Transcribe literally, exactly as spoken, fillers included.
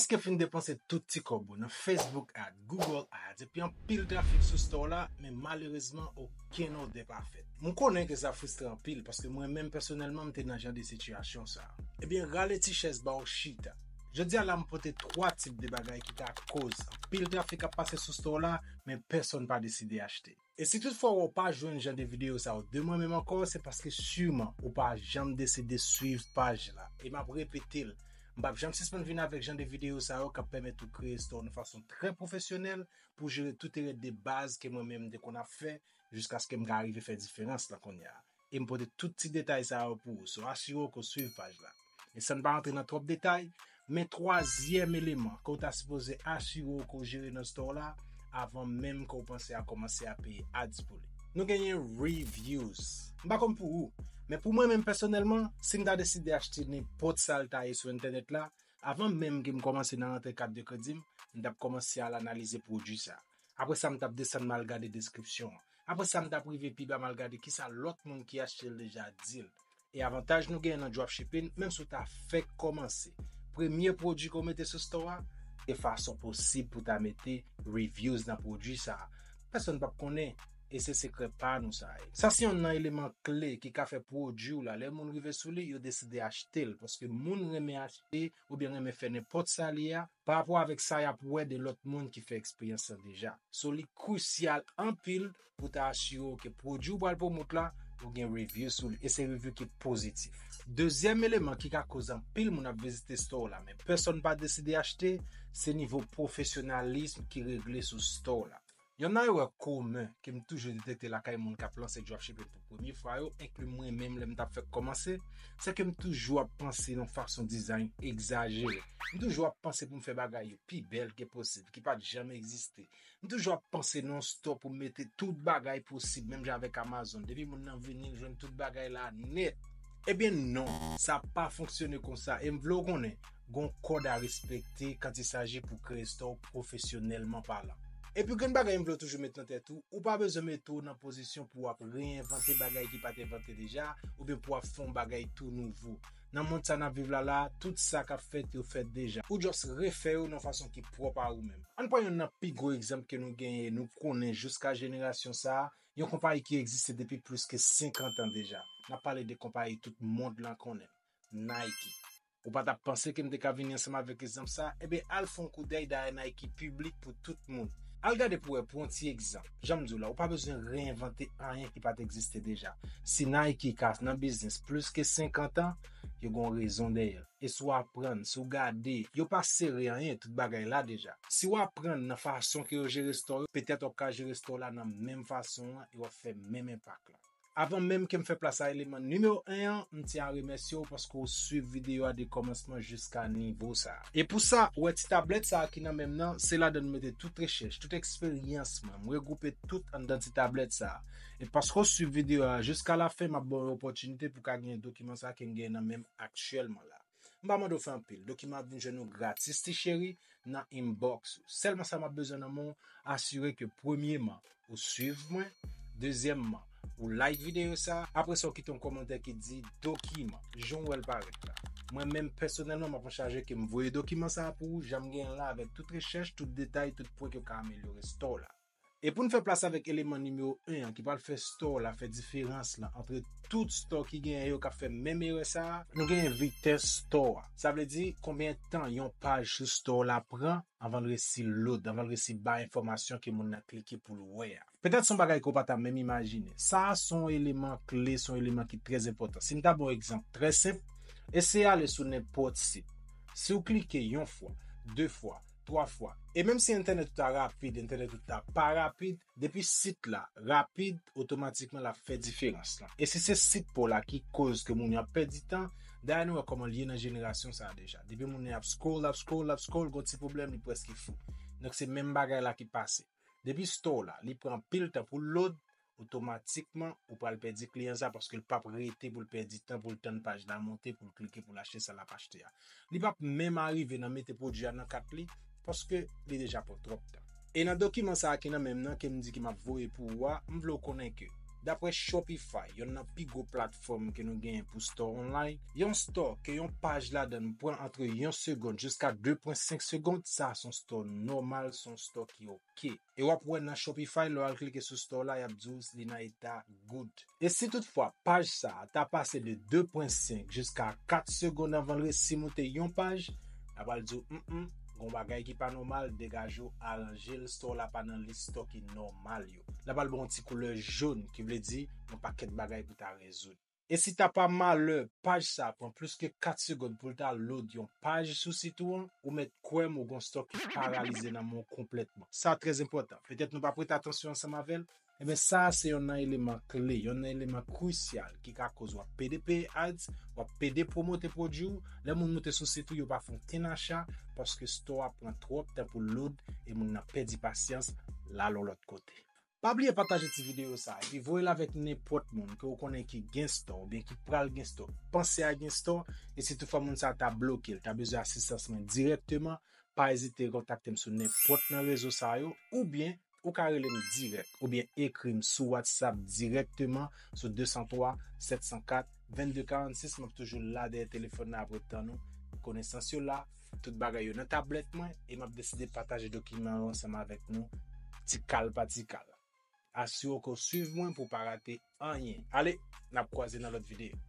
Èske w fin depanse tout ti kòb ou nan Facebook Ads, Google Ads, epi anpil trafik sou store la, men malerezman, okenn òdè pa fèt? Mwen konnen ke sa fristre anpil, paske mwen menm pèsonèlman, m te nan jan de sitiyasyon sa. Ebyen, rale ti chèz ba w chita. Jodi a la, m pote twa tip de bagay ki ka koz anpil trafik ap pase sou store la, men pèsonn pa deside achte. E si toutfwa w pa jwenn jan de videyo sa yo de mwen menm ankò, se paske siman ou pa janm deside swiv paj la. E m ap repete l, m p ap janm sispann vin avèk jan de videyo sa yo k ap pèmèt ou kreye store w nan fason trè pwofesyonèl pou jere tout erè de baz ke mwen menm m te konn ap fè jiskaske m ka rive fè diferans lan kounye a. E m pote tout ti detay sa yo pou ou, so asire w ke w swiv paj la. E san n pa rantre nan twòp detay, men twazyèm eleman ke w ta sipoze asire w ke w jere nan store la avan menm ke w panse a kòmanse a peye ads pou li. Nou genyen reviews. M pa konn pou ou, men pou mwen menm pèsonèlman, si m ta deside achte nenpòt sa l ta ye sou entènèt la, avan menm ke m kòmanse nan rantre kat de kredi m, m t ap kòmanse al analize pwodui sa. Apre sa, m t ap desann m al gade deskripsyon an. Apre sa, m t ap rive pi ba m al gade kisa lòt moun ki achte l deja di l. E avantaj nou genyen nan dropshipping, menm si w ta fèk kòmanse, premye pwodui ke w mete sou store a, de fason posib pou w ta mete reviews nan pwodui sa a. Pèsonn p ap konnen, e se sekrè pa nou sa ye. Sa se yonn nan eleman kle ki ka fè pwodui w la, lè moun rive sou li, yo deside achte l, paske moun renmen achte oubyen renmen fè nenpòt sa li ye a, pa rapò avèk sa y ap wè de lòt moun ki fè eksperyans lan deja. So, li krisyal anpil pou w ta asire w ke pwodui w pral pwomot la, ou gen review sou li, e se review ki pozitif. Dezyèm eleman ki ka koz anpil moun ap vizite store la, men pèsonn pa deside achte, se nivo pwofesyonalism ki regle sou store la. Yonn nan erè komen ke m toujou detekte lakay moun k ap lanse dropshipping pou premye fwa yo, enkli mwen menm lè m t ap fèk kòmanse, se ke m toujou ap panse nan fason dizayn egzajere. M toujou ap panse pou m fè bagay yo pi bèl ke posib, ki pa t janm egziste. M toujou ap panse nan yon store pou m mete tout bagay posib, menm jan avèk Amazon. Depi moun nan vini, l jwenn tout bagay la nèt. Ebyen non, sa pa fonksyone konsa, e m vle w konnen, gon kòd a respekte kan il s'agit pou kreye store w pwofesyonèlman palan. Epi gen bagay m vle w toujou met nan tèt ou, ou pa bezwen mete w nan pozisyon pou w ap reyenvante bagay ki pa t envante deja, oubyen pou w ap fè yon bagay tou nouvo. Nan mond sa n ap viv la la, tout sa k ap fèt yo fèt deja. Ou just refè yo nan fason ki pwòp a ou menm. Ann pran yonn nan pi gwo egzanp ke nou genyen, nou konnen jiska jenerasyon sa a, yon konpayi ki egziste depi plis ke senkant an deja. N ap pale de konpayi tout mond lan konnen, Nike. Ou pa t ap panse ke m te ka vini ansanm avèk egzanp sa? Ebyen, al fè yon koudèy dayè Nike piblik pou tout moun. Al gade pou wè, pou yon ti egzanp. Jan m di w la, ou pa bezwen reyenvante anyen ki pa t egziste deja. Si Nike ka nan biznis plis ke senkant an, yo gen yon rezon dèyè l. E si w aprann, si w gade, yo pa sere anyen, tout bagay la deja. Si w aprann nan fason ke yo jere store yo, petèt w ap ka jere store la nan menm fason an e w ap fè menm enpak la. Avan menm ke m fè plas a eleman nimewo en an, m tyen a remèsye w paske w swiv videyo a de kòmansman jiska nivo sa a. E pou sa, ou wè ti tablèt sa a ki nan men m nan, se ladan m mete tout rechèch, tout eksperyans mwen, m regwoupe tout anndan ti tablèt sa a. E paske w swiv videyo a jiska lafen, m ap ba w yon opòtinite pou w ka genyen dokiman sa a ke m genyen nan men m aktyèlman la. M pa mande w fè anpil. Dokiman ap vin jwenn ou gratis, ti cheri, nan inbox ou. Sèlman sa m ap bezwen nan men w, asire ke premyeman, ou swiv mwen, dezyèmman, ou like videyo sa, apre sa w kite yon kòmantè ki di dokiman, jan w wè l parèt la. Mwen menm pèsonèlman, m ap anchaje ke m voye dokiman sa a pou ou, jan m genyen l la avèk tout rechèch, tout detay, tout pwen ke w ka amelyore store w la. E pou n fè plas avèk eleman nimewo en an ki pral fè store la fè diferans lan antre tout store ki genyen yo k ap fè menm erè sa a, nou genyen vitès store a. Sa vle di konbyen tan yon paj sou store la pran anvan l resi load, anvan l resi bay enfòmasyon ke moun nan klike pou l wè a. Petèt se yon bagay ke w pa ta menm imajine. Sa a se yon eleman kle, se yon eleman ki trè enpòtan. Si m ta ba w egzanp trè senp, eseye ale sou nenpòt sit. Si w klike yon fwa, de fwa, twa fwa, e menm si entènèt ou ta rapid, entènèt ou ta pa rapid, depi sit la rapid, otomatikman l ap fè diferans lan. E si se sit pa w la ki koz ke moun yo ap pèdi tan, dayè nou wè kòman l ye nan jenerasyon sa a deja. Depi moun nan ap scroll, ap scroll, ap scroll, gon ti pwoblèm, li prèske fou. Donk se menm bagay la ki pase. Depi store la, li pran anpil tan pou l load, otomatikman, ou pral pèdi kliyan sa paske l p ap rete pou l pèdi tan pou l tann paj la monte, pou l klike, pou l achte sa l ap achte a. Li p ap menm arive nan mete pwodui a nan kat li, paske li deja pran twòp tan. E nan dokiman sa a ki nan men m nan, ke m di ke m ap voye pou ou a, m vle w konnen ke Dapre Shopify, yonn nan pi gwo platfòm ke nou genyen pou store online, yon store ke yon paj ladan l pran antre yon segonn jiska de pwen senk segonn, sa se yon store nòmal, se yon store ki oke. E w ap wè nan Shopify, lè w al klike sou store la, y ap di w li nan eta good. E si toutfwa paj sa a ta pase de de pwen senk jiska kat segonn anvan l resi moute yon paj, l ap al di w, mm, gon bagay ki pa nòmal, degaje w, aranje l, store la pa nan lis store ki nòmal yo. L ap al ba w yon ti koulè jòn, ki vle di yon pakèt bagay pou ta rezoud. E si ta pa malè, paj sa a pran plis ke kat segonn pou l ta load yon paj sou sit ou an, ou mèt kwè m, ou gon store ki paralize nan men w konplètman. Sa trè enpòtan. Petèt nou pa prete atansyon ansanm avè l, Ebyen, sa a se yonn nan eleman kle, yonn nan eleman krisyal ki ka koz w ap pede peye ads, w ap pede pwomote pwodui w. Lè moun moute sou sit ou, yo pa fè okenn acha paske store a pran twòp tan pou l load e moun nan pèdi pasyans, l al yon lòt kote. Pa bliye pataje ti videyo sa a epi voye l avèk nenpòt moun ke w konnen ki gen store oubyen ki pral gen store, panse a gen store. E si toutfwa moun sa a ta bloke, l ta bezwen asistans mwen dirèkteman, pa ezite kontakte m sou nenpòt nan rezo sa yo, oubyen ou ka rele m dirèk oubyen ekri m sou WhatsApp dirèkteman sou de san twa, sèt san kat, vennde karannsis. M ap toujou la dèyè telefòn nan ap ret tann ou. Konesans yo la, tout bagay yo nan tablèt mwen, e m ap deside pataje dokiman yo ansanm avèk nou, ti kal pa ti kal. Asire w ke w swiv mwen pou w pa rate anyen. Ale, n ap kwaze nan lòt videyo.